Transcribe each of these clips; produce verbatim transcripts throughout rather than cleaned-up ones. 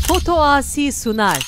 Foto Asi sunar.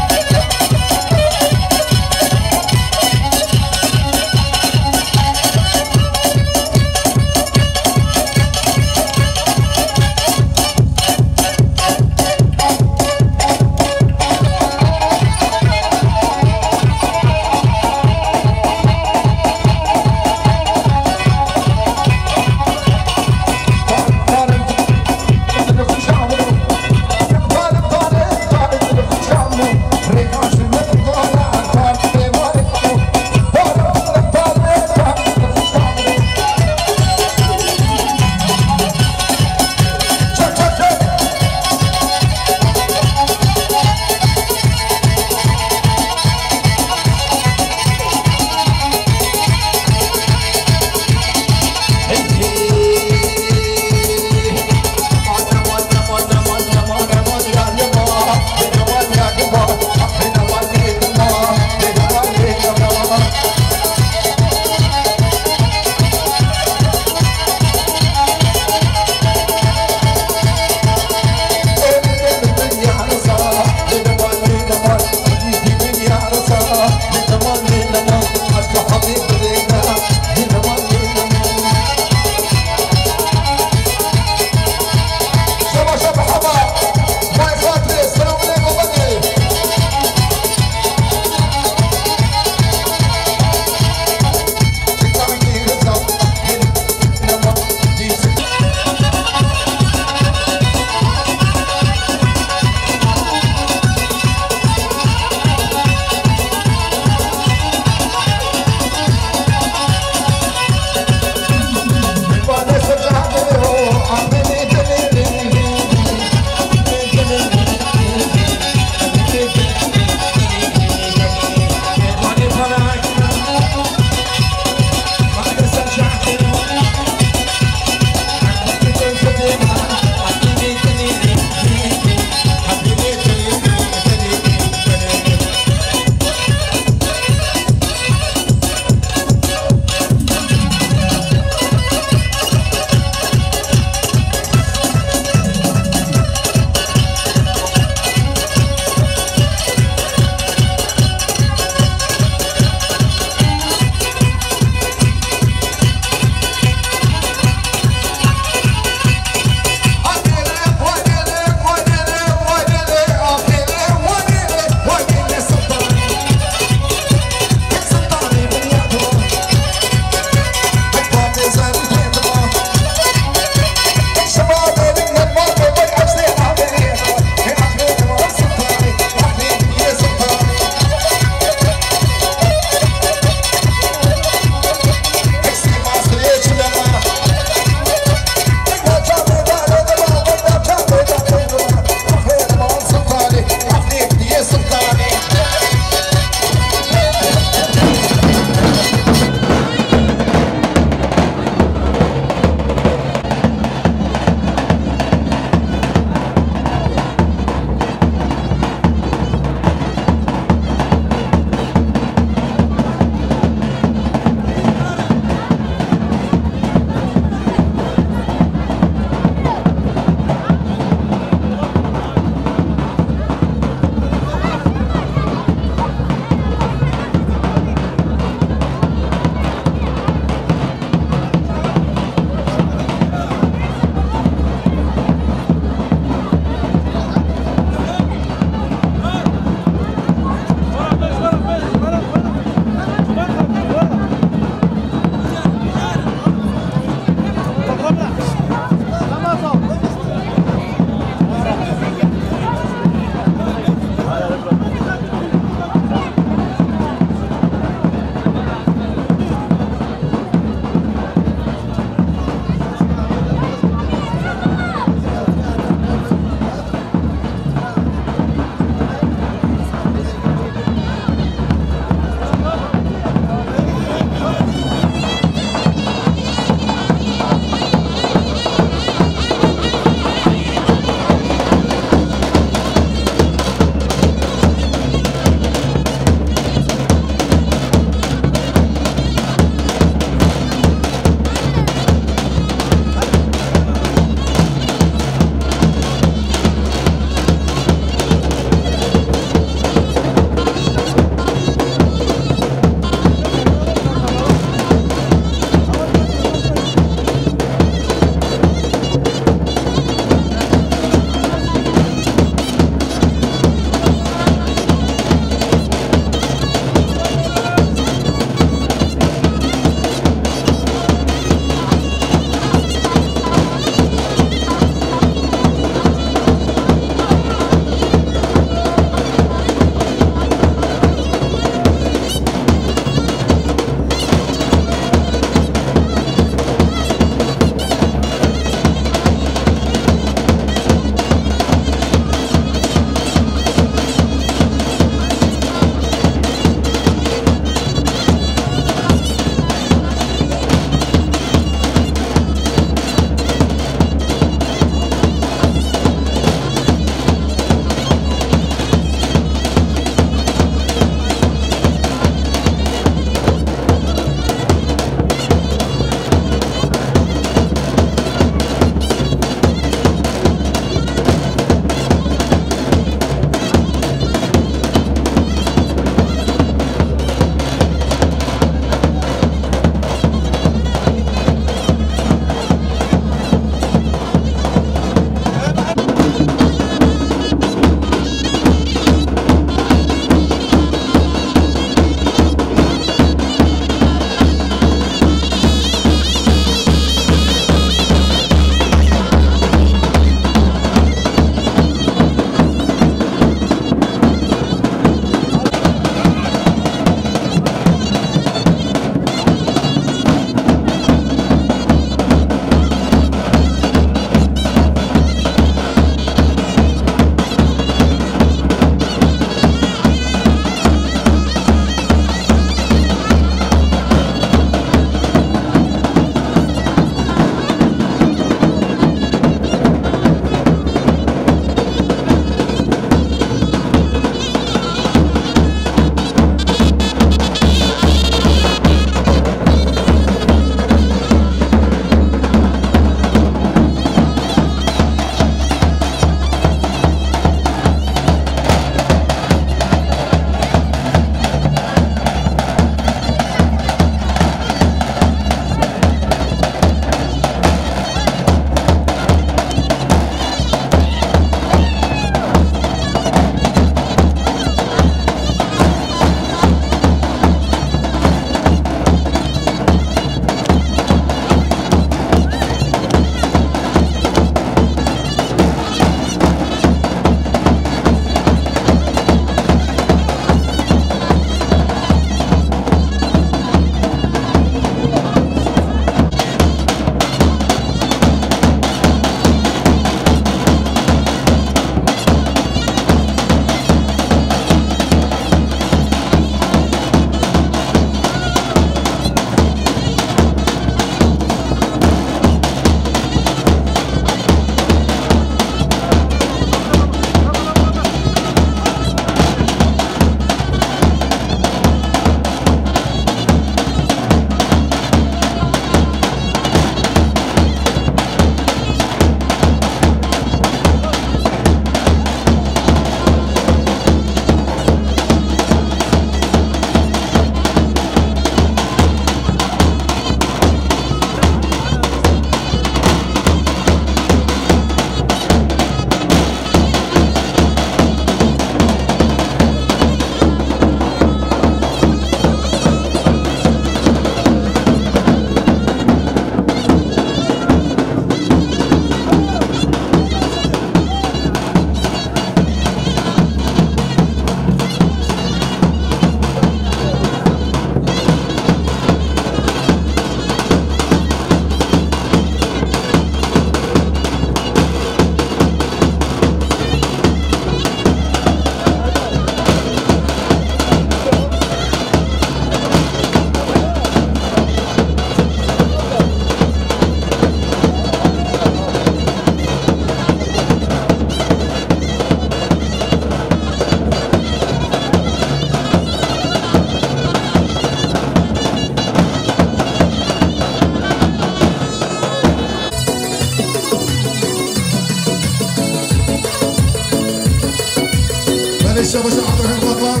Şabaşa Abdurrahim Kakan,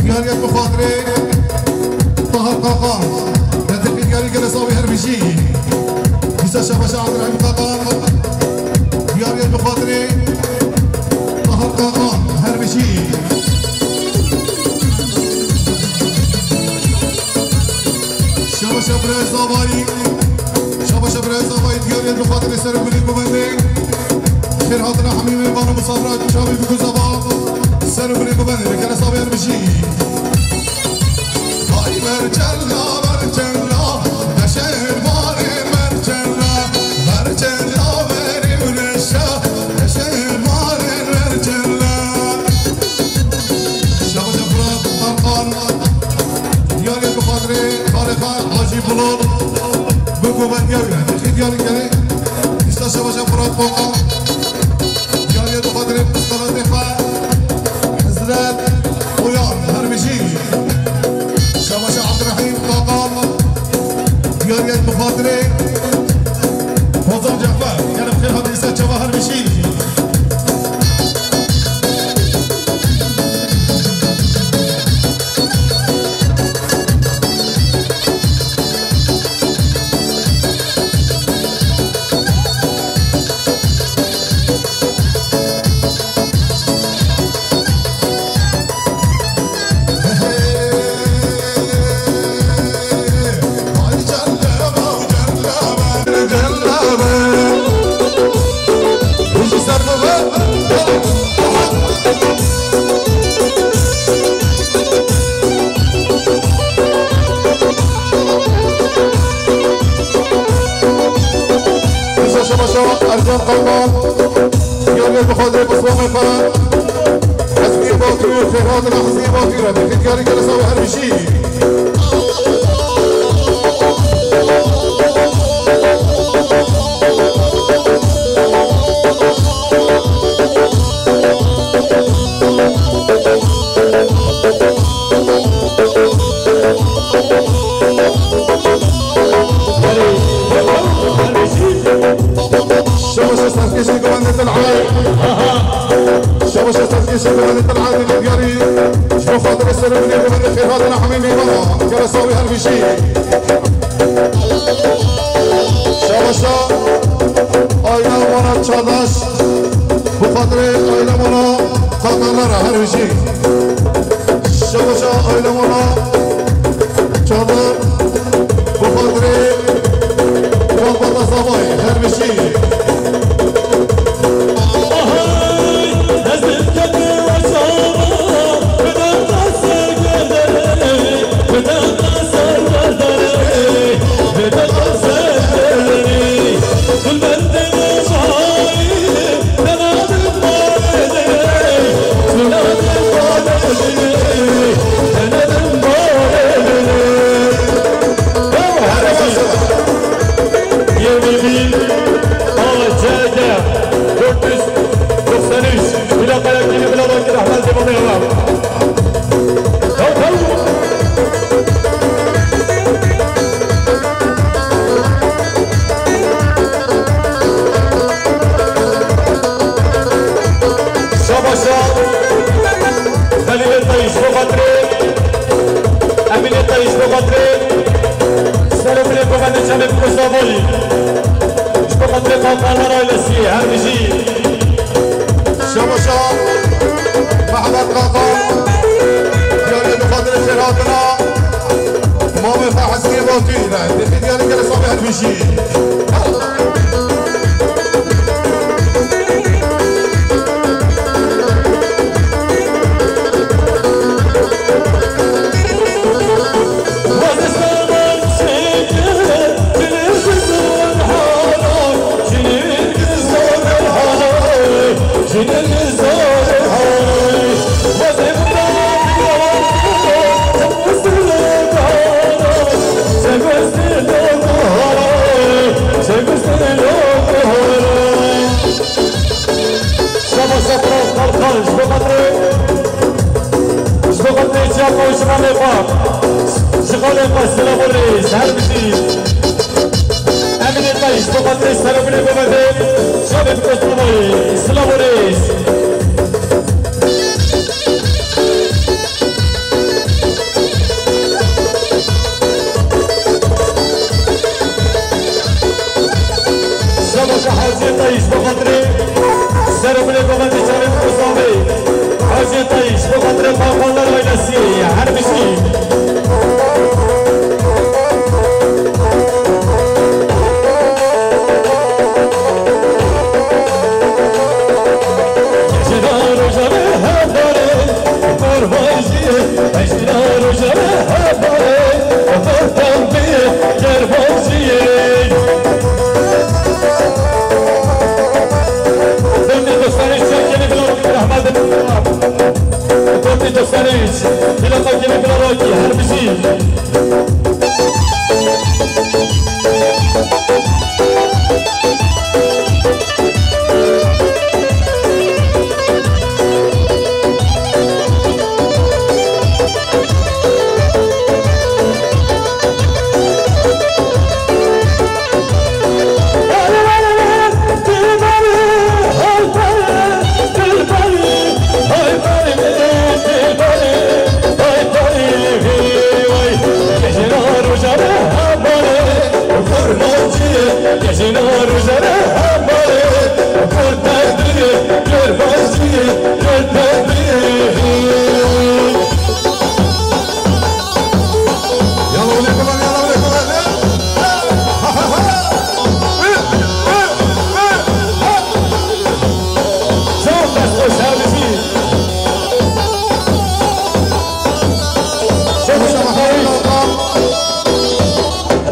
diyariyet bi xatirê Tahar Kakan. Destê diyarî gele sawî her bijî. Dîsa şabaşa Abdurrahim Kakan, diyariyet bi xatirê Tahar Kakan, her bijî. Şabaşa birayê Zavayî. Şabaşa birayê Zavayî, diyariyet bi xatirê ser û gulê guvendê. Xêr hatina hemî mêvan û misafira çavê bi guzava. Ser û gulê guvendê. Kere sawê her bijî. Ay mercella, mercella, deşên varê mercella, mercella verê û neşa, deşên varê mercella. Şabaşa Firat Tarkan, diyariyê bi xatirê xalê xwe Hacî Bilal, bi govendiya wî re. Dixî diyarî kerê, dîsa şabaşa Firat Tarkan, diyariyê bi xatirê pistanatê xwe Hizret Uyar, her bijî. Şabaşa Abdurrahîm Kakan, diyariyê bi xatirê Hozan Cafer, gelek xêr hatin dîsa çava her bijî. Şabaşa Ercan Kalkan, diyariyê bi xatirê Muslamê xwe, Hizbê Batû, xêr hatina Hizbê Batû re, dixî diyarî kere sawê her bijî. Şabaşa serkêşê guvendê Telay. Şabaşa serkêşê guvendê Telay, diyarî ji bo xatirê serê gulê guvendê xêr hatina hemî mêvana. Kere sawê her bijî. Şabaşa aîla wana Çağdaş, bi xatirê aîla wana Kakanlara her bijî. Şabaşa aîla wana Çağdaş, bi xatirê Malbata Zavayî her bijî. Yirmi bin A C G dört yüz doksan üç. Bila kayakini bila rakir Ahmet Devam Eyvallah. Tamam, tamam. Şabaşa Xelîlê Tayî ji bo xatirê, Emînê Tayî ji bo xatirê serokê Komendê Çemê Kosovoyî, ji bo xatirê Kalkanlar ailesî, her bijî. Şabaşa Mehmet Kakan, diyarê bi xatirê xêrhatina mamê xwe Hesnê Batûyî re, dixî diyarê gere sabê her bijî. Şabaş Efra Kalkan, ji bo xatirê, ji bo xatirê çiya xwe û ji xalê xwe, ji xalê xwe, silav û rêz, her bijî. Emînê Tayî, ji bo xatirê Serokê Komendê Çavê Kosovoyê, silav û rêz.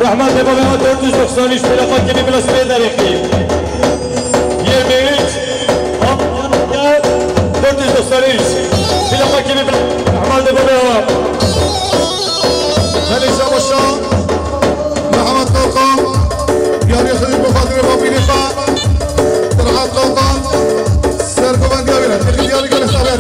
Ahmet Debabê dört yüz doksan üç, plaqa kêmî bila sibê derê qîm. Yirmi üç, dört yüz doksan üç, plaqa kêmî bila Ahmet Debabê. Belê şabaşa Mehmet Kalkan, diyarê xwe bi xatirê Bapîrê xwe, Ferhat Kalkan, sergovendiya wî re. Têkil diyarî gelek sax be.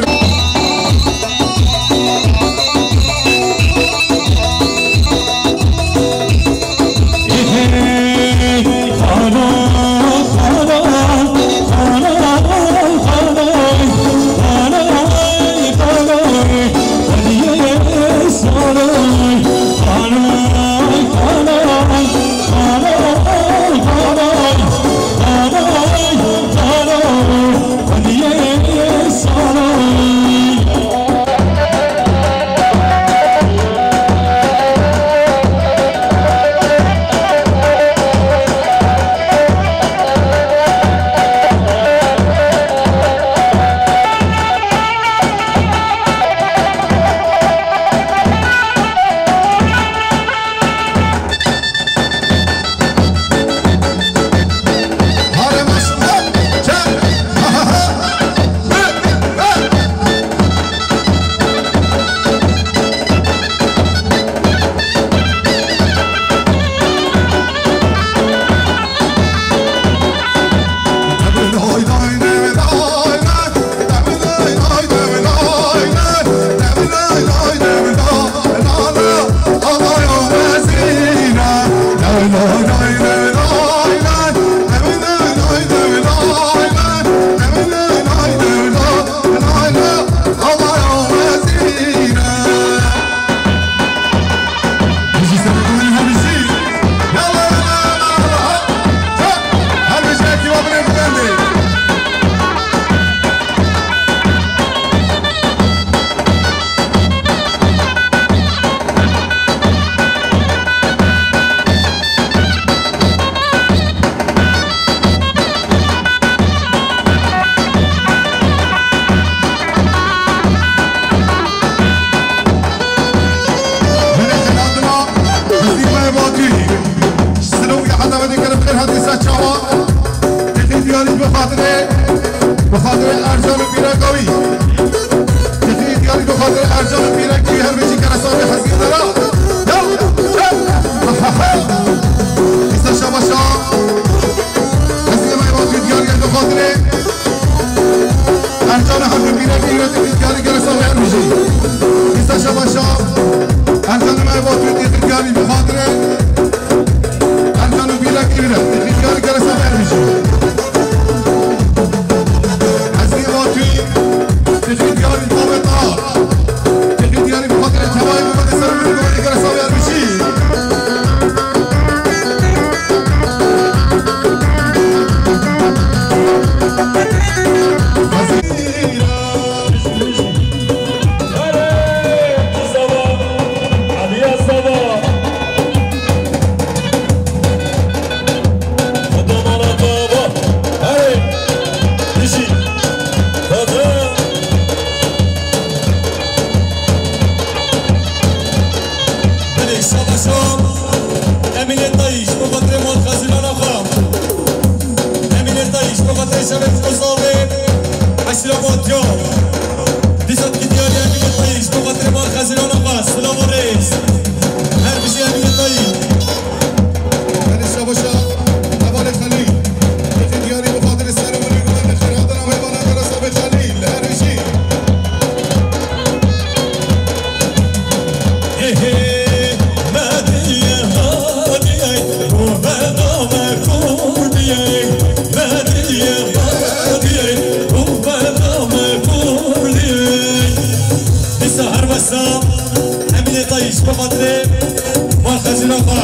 Bi xatirê Ercan û bîreka wî. Têkilî diyarî bi xatirê Ercan û bîrekî wî her bijî keresan wê hezî dera. Ya, ya, ha, ha, ha. Îsa şabaşa. Hezî me va tu diyarî bi xatirê Ercan û her bîrekî wî têkilî diyarî keresan wê her bijî. Îsa şabaşa. Ercan me va tu têkilî diyarî bi xatirê Ercan û bîrekî wî re. Têkilî diyarî keresan wê her bijî. Ezî Vatûyî, têkilî diyarî Babê Tahar. Têkilî diyarî bi xatirê tevayî bi xatirê ser û bi xatirê keresan wê her bijî. Belê, şabaşa Emînê Tayî, ji bo xatirê mal xezîlana xwe. Emînê Tayî, ji bo xatirê şevê Kosovê, eşîra Batiya. Dîsa dikî diyarî Emînê Tayî, ji bo xatirê mal xezîlana xwe. Silav û rêz. Her bijî Emînê Tayî. Belê şabaşa Hevalê Xelîl. Têkilî diyarî bi xatirê ser û milî û xêrhatina mêvana keresa wê Xelîl. Her bijî. Dîsa her wesa Emînê Tayî ji bo xatirê mal xezîna xwe.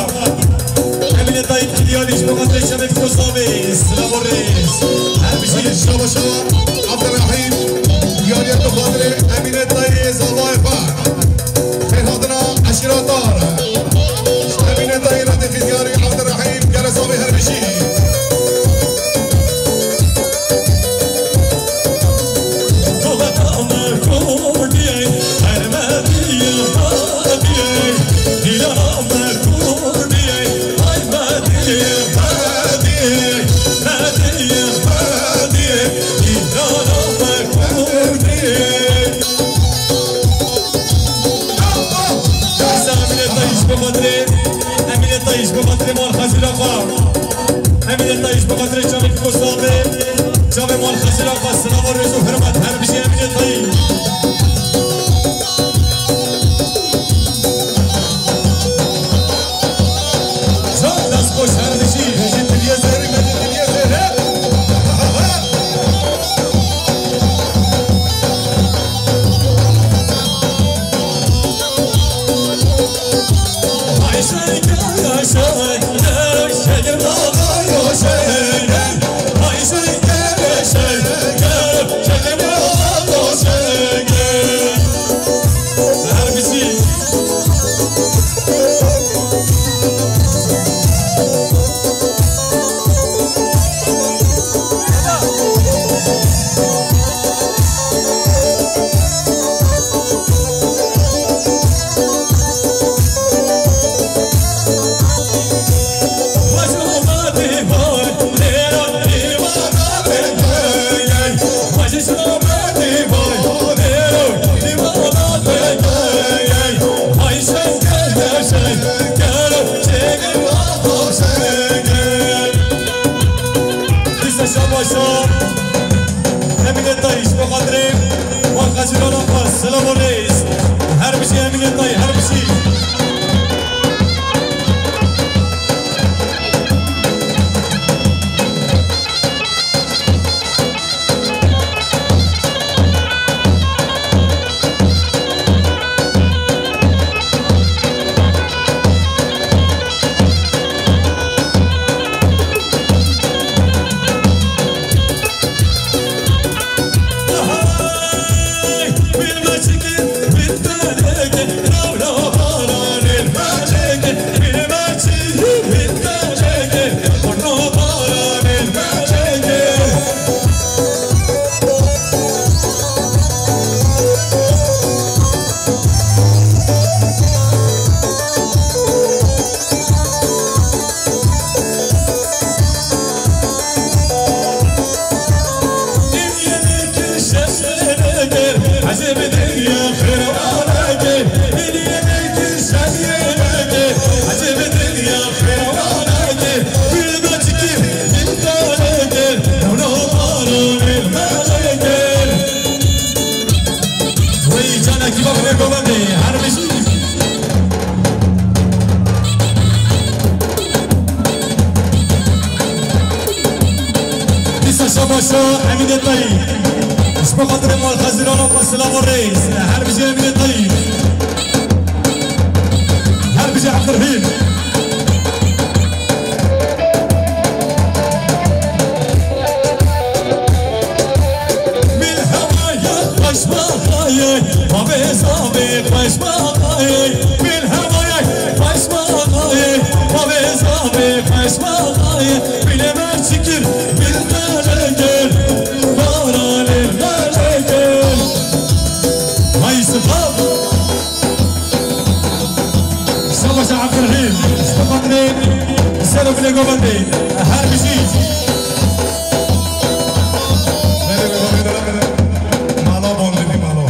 Emînê Tayî diyarî ji bo xatirê şevê Kosovê. Silav û rêz. Her bijî. Şabaşa Abdurrahîm. Diyarî bi xatirê Emînê Tayî zavayê xwe. Xêrhatina eşîra Tahar. Emînê Tayî re têkilî diyarî Abdurrahîm, keresa wê her bijî. Bi xatirê Emînê Tayî, bi xatirê mal xezîra xwe. Emînê Tayî, bi xatirê çavê Kostanê, çavê mal xezîra xwe, silav û rêz û hurmet, her bijî Emînê Tayî. Can dest xweş, her bijî, bijî diliyê zêrî, me diliyê zêrî. Dîsa şabaşa Emînê Tayî, ji bo xatirê wan xezîrana xwe, silav û rêz. Her bijî Emînê Tayî, her bijî. Wey canekî bavê govendê, her bijî. Dîsa şabaşa Emînê Tayî. Ji bo xatirê mal xezîrana xwe silav û rêz. Her bijî Emînê Tayî. Her bijî Ebdurhîm. Min hewaya xweş baqayê, bavê zavê xweş baqayê. Min hewaya xweş baqayê, bavê zavê xweş baqayê. Bilê me çikir, bil melekê, baranê melekê. Hay sıfat. Şabaş Abdurrahîm, ji bo xatirê ser û bilê govendê, her bijî. Belê, belê, belê, belê. Mala bondidî, mala.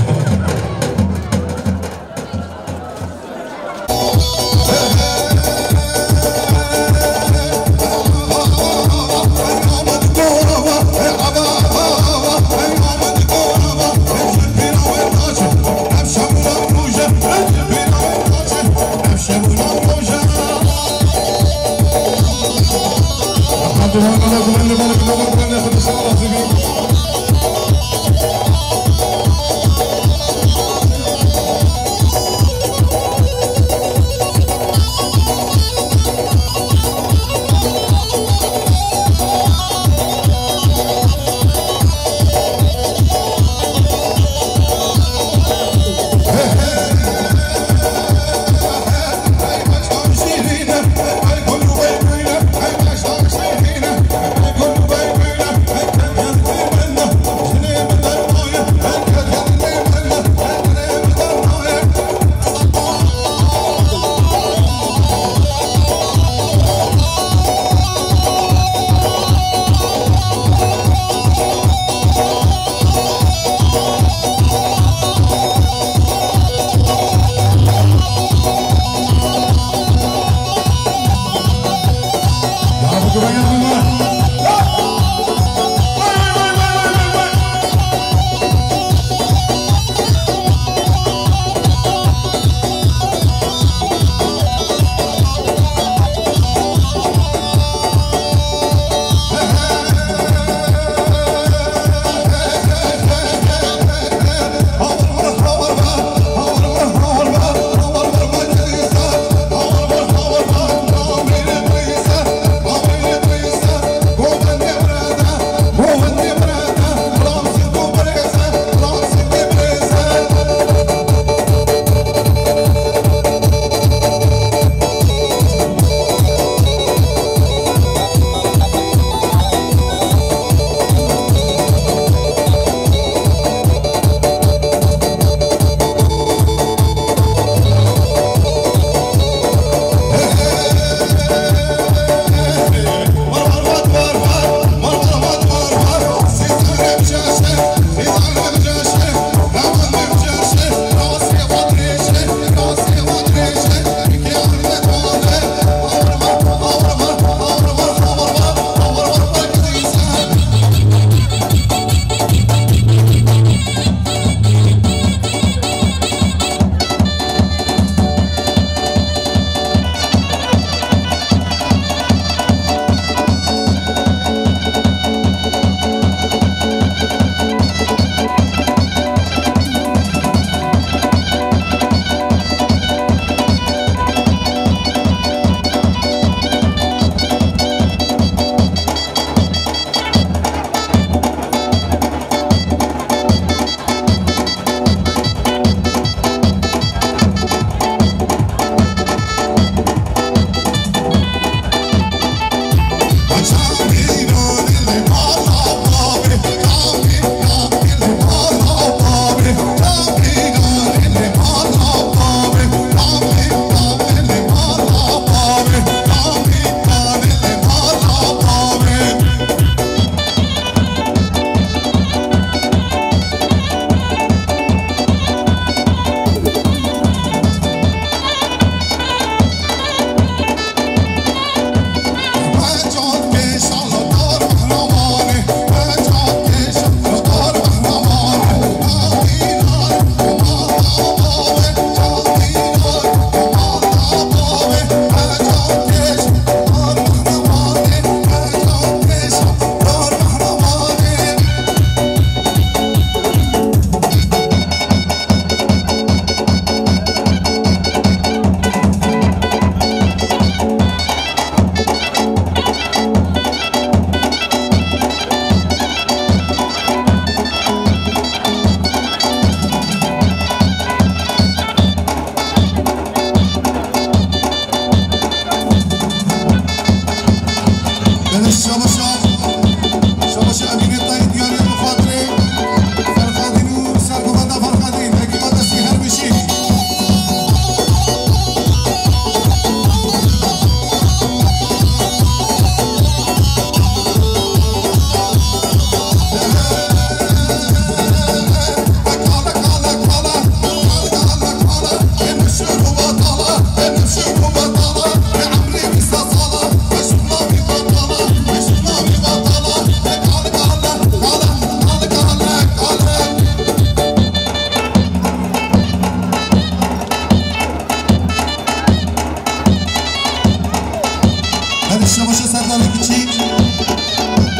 Şebaşa Serdar Kiçî,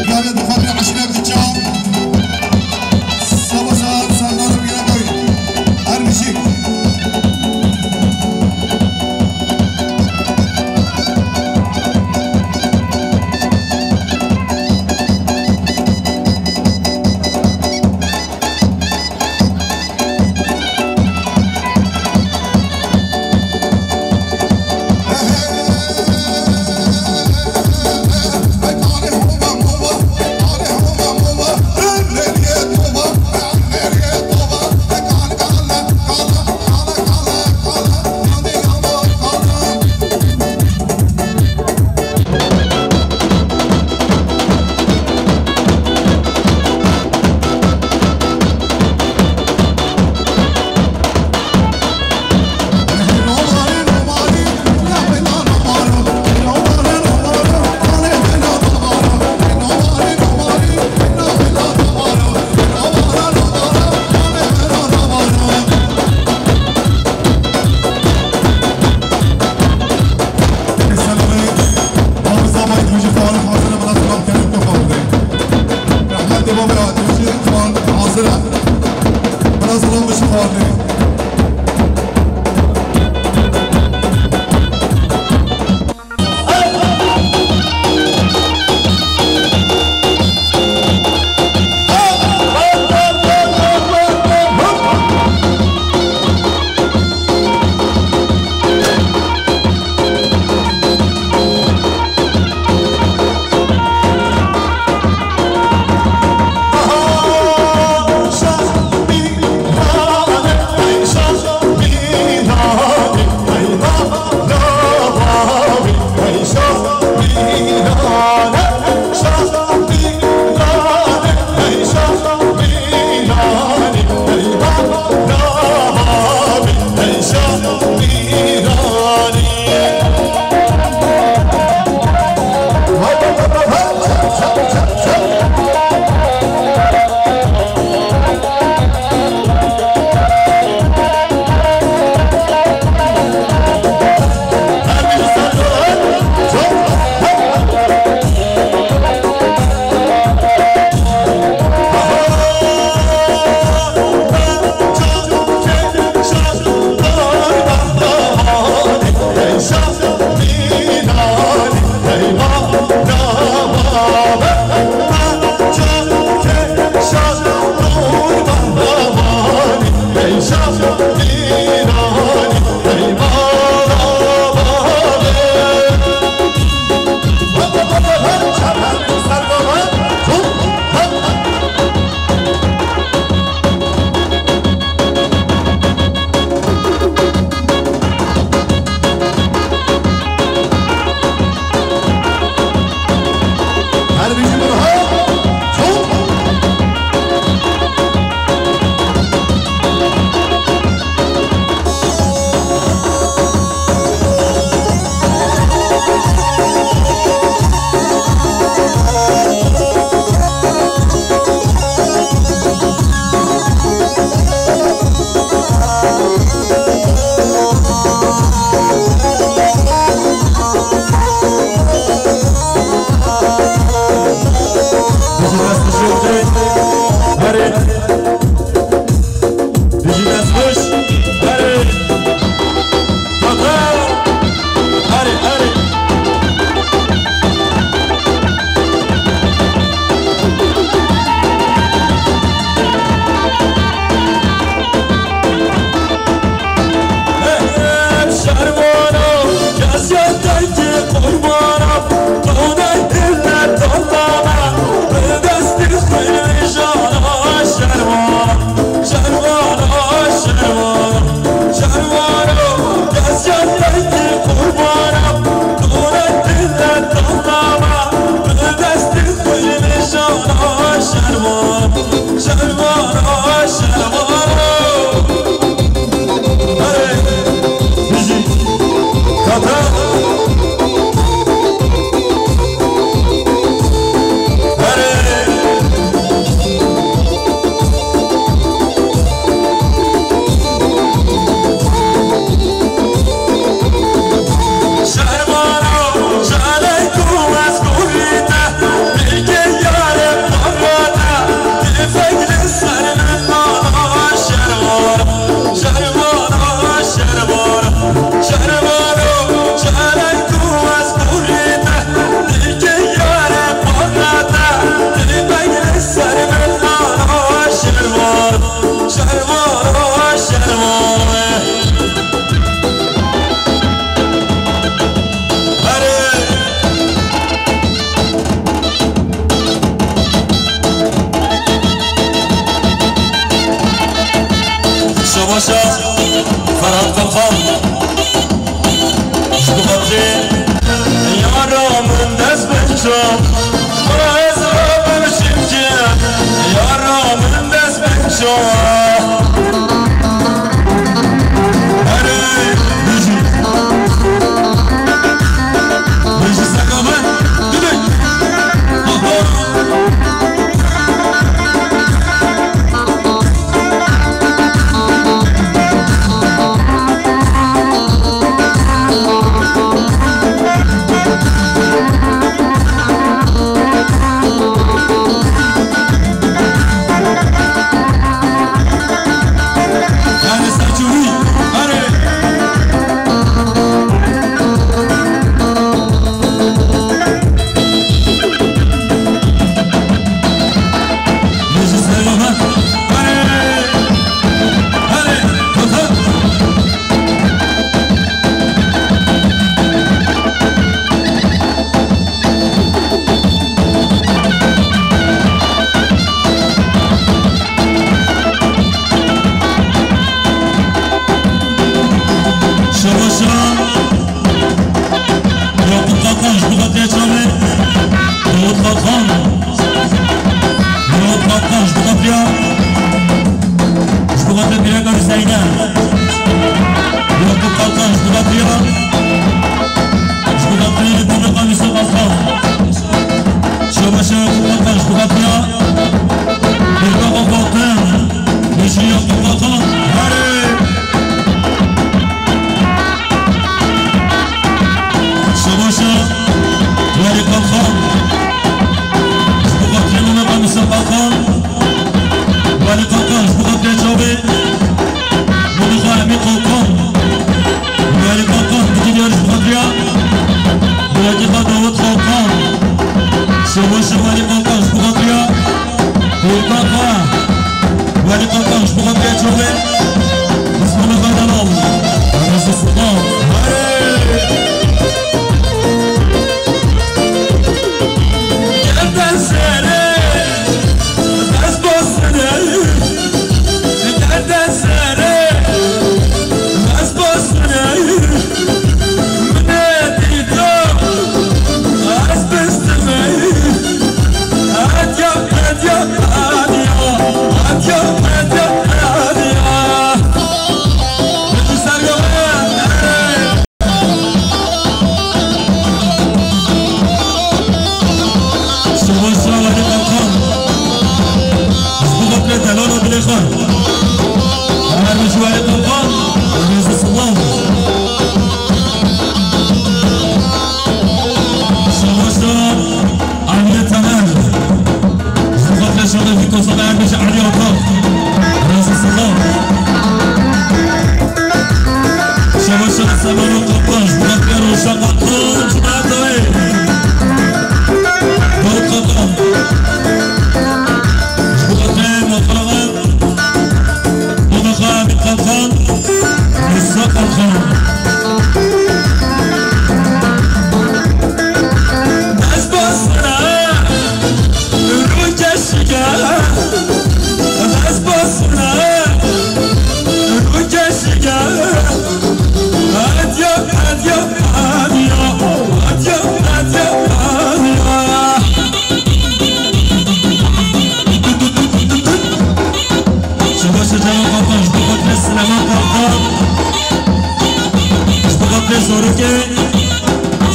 Gavê Dixwatê Eşref Diçar, Seba Serdar Bîra Gavê. Her bijî. Rehmetê bavê Ateşî xan hazir e. Bira zilam bişi xwarinê. Xatê yara min dest bin çav, ez rabim çimkî yara min dest bin çav. Erê, bijî. Bijî seka me, didê. Aha. Şebaşa. Yakup Kalkan ji bo xatirê çavê. Dawud Kalkan. Dawud Kalkan ji bo xatiriya. Ji bo xatirê pîreka Hüseyne. Yakup Kalkan ji bo xatiriya. Ji bo xatirê pîreka Hüseyin Kalkan. Şebaşa Yakup Kalkan ji bo xatiriya. Pîreka Kalkan. Bijî Yakup Kalkan. Herê. Şebaşa Welî Kalkan. Ji bo xatirê Mehmet Amîsa Kalkan. Welî Kalkan, ji bo xatirê çavê. Mûnîxa Emî Kalkan. Welî Kalkan, dikî diyar ji bo xatiriya. Welî Kalkan, Dawud Kalkan. Şebaşa Welî Kalkan, ji bo xatiriya. Pîrka xwe, Welî Kalkan ji bo xatirê çavê, Osmanê xwe delal, Resul Sultan. Herê! Gerde serê, dest basine, gerde serê, dest basine. Min ê dîto, ez bistime. Hediya, hediya, hediya. Hediya, hediya, hediya. Peki sergeme. Şebaşa Welî Kalkan. Ji bo xatirê delala dilê xwe. Her bijî Welî Kalkan. Rêz û silav. Şebaşa Aliye Temel. Ji bo xatirê şaxê vî kosa me her bijî Aliye Atak. Rêz û silav. Şebaşa Semero Kaplan, ji bo xatirê Roşan Kaplan, ji bo xatirê Dawud Kaplan. Ji bo xatirê Mexawe, Mexawe Kaplan, Musa Kaplan. Dest basına, rû keşike, dest basına. Rûkeşiya, hadiya, hadiya, hadiya, hadiya, hadiya, hadiya. Şebaşa Cema Kalkan, ji bo xatirê Silêman Kalkan, ji bo xatirê zarokê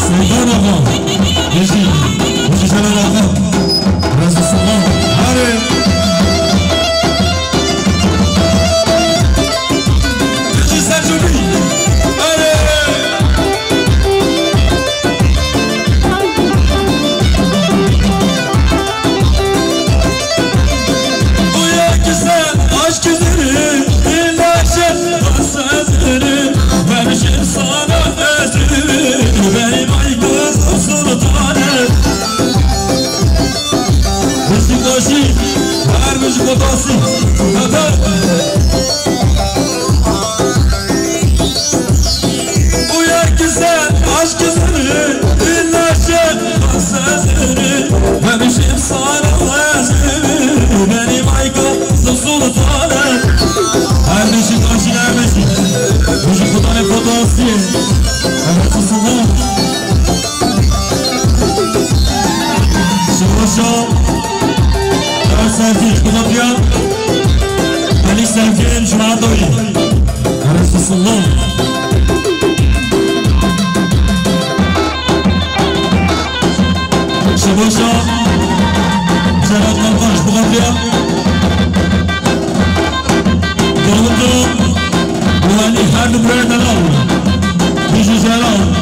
Seydan Axa, bijî, bijî Celal Axa. Rêz û silav. Erê. Bijî Selçûkî. Erê. Uya ki sen aşk üzeri, ilaçın sözleri, vermişim sana özrümü, benim aykız sultanım. Beşiktaşî, her bijî Xwedasî. Hebe. Uya ki sen aşk üzeri, ilaçın sözleri, vermişim sana özrümü, benim aykız sultanım. Her bijî Beşiktaşî, her bijî. Bijî Xwedayê Xwedasî. Her bijî Xwedasî. Şo, Sertî, Kubatya, Elî Sertî, Şuadoyî. Resulullah. Şebaşa, Şerat Kalkaş, Kubatya. Davutlu, Wali, her du birer delal. Bijî Celal.